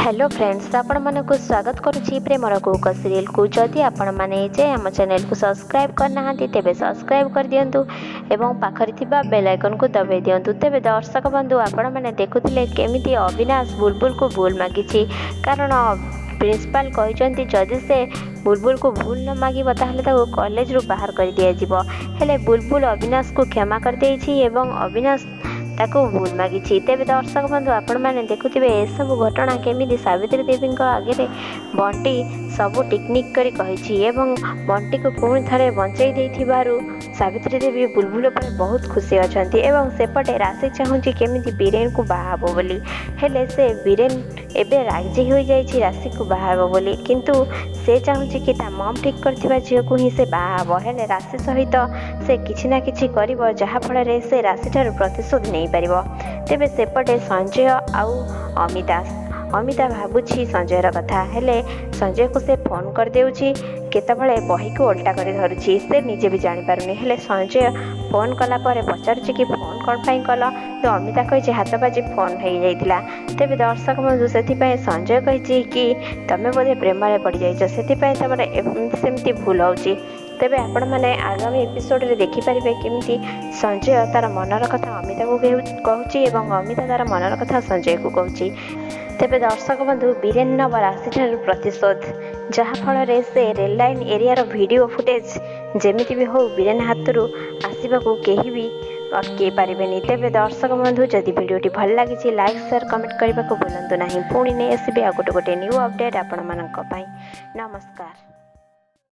Hello friends, ଆପଣମାନଙ୍କୁ ସ୍ୱାଗତ କରୁଛି ପ୍ରେମର କୁହୁକ ସିରିଏଲକୁ। ଯଦି ଆପଣମାନେ ଏଯାଏଁ ଆମ ଚ୍ୟାନେଲକୁ ସବସ୍କ୍ରାଇବ୍ କରିନାହାନ୍ତି, ତେବେ ସବସ୍କ୍ରାଇବ୍ କରିଦିଅନ୍ତୁ ଏବଂ ପାଖରେ ଥିବା ବେଲ୍ ଆଇକନ୍କୁ ଦବାଇ ଦିଅନ୍ତୁ। ତେବେ ଦର୍ଶକ ବନ୍ଧୁ, ଆପଣମାନେ ଦେଖୁଥିଲେ କେମିତି ଅବିନାଶ ବୁଲବୁଲକୁ ଭୁଲ ମାଗିଛି, କାରଣ ପ୍ରିନ୍ସିପାଲ କହିଛନ୍ତି ଯଦି ସେ ବୁଲବୁଲକୁ ଭୁଲ ନ ମାଗିବ, ତାହେଲେ ତାକୁ କଲେଜରୁ ବାହାର କରିଦିଆଯିବ। ହେଲେ ବୁଲବୁଲ ଅବିନାଶକୁ କ୍ଷମା କରିଦେଇଛି ଏବଂ ଅବିନାଶ ତାକୁ ଭୁଲ ମାଗିଛି। ତେବେ ଦର୍ଶକ ବନ୍ଧୁ, ଆପଣମାନେ ଦେଖୁଥିବେ ଏସବୁ ଘଟଣା କେମିତି ସାବିତ୍ରୀ ଦେବୀଙ୍କ ଆଗରେ ବଣ୍ଟି ସବୁ ଟିକନିକ୍ କରି କହିଛି ଏବଂ ବଣ୍ଟିକୁ ପୁଣି ଥରେ ବଞ୍ଚେଇ ଦେଇଥିବାରୁ ସାବିତ୍ରୀ ଦେବୀ ବୁଲବୁଲ ଉପରେ ବହୁତ ଖୁସି ଅଛନ୍ତି। ଏବଂ ସେପଟେ ରାଶି ଚାହୁଁଛି କେମିତି ବୀରେନକୁ ବାହା ହେବ ବୋଲି। ହେଲେ ସେ ବୀରେନ ଏବେ ରାଜି ହୋଇଯାଇଛି ରାଶିକୁ ବାହା ହେବ ବୋଲି, କିନ୍ତୁ ସେ ଚାହୁଁଛି କି ତା ମମ୍ ଠିକ୍ କରିଥିବା ଝିଅକୁ ହିଁ ସେ ବାହା ହେବ। ହେଲେ ରାଶି ସହିତ ସେ କିଛି ନା କିଛି କରିବ, ଯାହାଫଳରେ ସେ ରାଶିଠାରୁ ପ୍ରତିଶୋଧ ନେଇପାରିବ। ତେବେ ସେପଟେ ସଞ୍ଜୟ ଆଉ ଅମିତା, ଅମିତା ଭାବୁଛି ସଞ୍ଜୟର କଥା। ହେଲେ ସଞ୍ଜୟକୁ ସେ ଫୋନ୍ କରିଦେଉଛି କେତେବେଳେ, ବହିକୁ ଓଲଟା କରି ଧରୁଛି, ସେ ନିଜେ ବି ଜାଣିପାରୁନି। ହେଲେ ସଞ୍ଜୟ ଫୋନ୍ କଲା ପରେ ପଚାରୁଛି କି ଫୋନ୍ କ'ଣ ପାଇଁ କଲ? ତ ଅମିତା କହିଛି ହାତ ବାଜି ଫୋନ୍ ହେଇଯାଇଥିଲା। ତେବେ ଦର୍ଶକ ବନ୍ଧୁ, ସେଥିପାଇଁ ସଞ୍ଜୟ କହିଛି କି ତମେ ବୋଧେ ପ୍ରେମରେ ପଡ଼ିଯାଇଛ, ସେଥିପାଇଁ ତମର ସେମିତି ଭୁଲ ହେଉଛି। ତେବେ ଆପଣମାନେ ଆଗାମୀ ଏପିସୋଡ଼ରେ ଦେଖିପାରିବେ କେମିତି ସଞ୍ଜୟ ତାର ମନର କଥା ଅମିତାକୁ କହୁଛି ଏବଂ ଅମିତା ତାର ମନର କଥା ସଞ୍ଜୟକୁ କହୁଛି। ତେବେ ଦର୍ଶକ ବନ୍ଧୁ, ବୀରେନ ନବ ରାଶିଠାରୁ ପ୍ରତିଶୋଧ, ଯାହାଫଳରେ ସେ ରେଲ୍ ଲାଇନ୍ ଏରିଆର ଭିଡ଼ିଓ ଫୁଟେଜ୍ ଯେମିତି ବି ହଉ ବୀରେନ ହାତରୁ ଆସିବାକୁ କେହି ବି ଅଟକେଇ ପାରିବେନି। ତେବେ ଦର୍ଶକ ବନ୍ଧୁ, ଯଦି ଭିଡ଼ିଓଟି ଭଲ ଲାଗିଛି, ଲାଇକ୍, ସେୟାର, କମେଣ୍ଟ କରିବାକୁ ଭୁଲନ୍ତୁ ନାହିଁ। ପୁଣି ନେଇ ଆସିବି ଆଉ ଗୋଟେ ଗୋଟେ ନ୍ୟୁ ଅପଡ଼େଟ୍ ଆପଣମାନଙ୍କ ପାଇଁ। ନମସ୍କାର।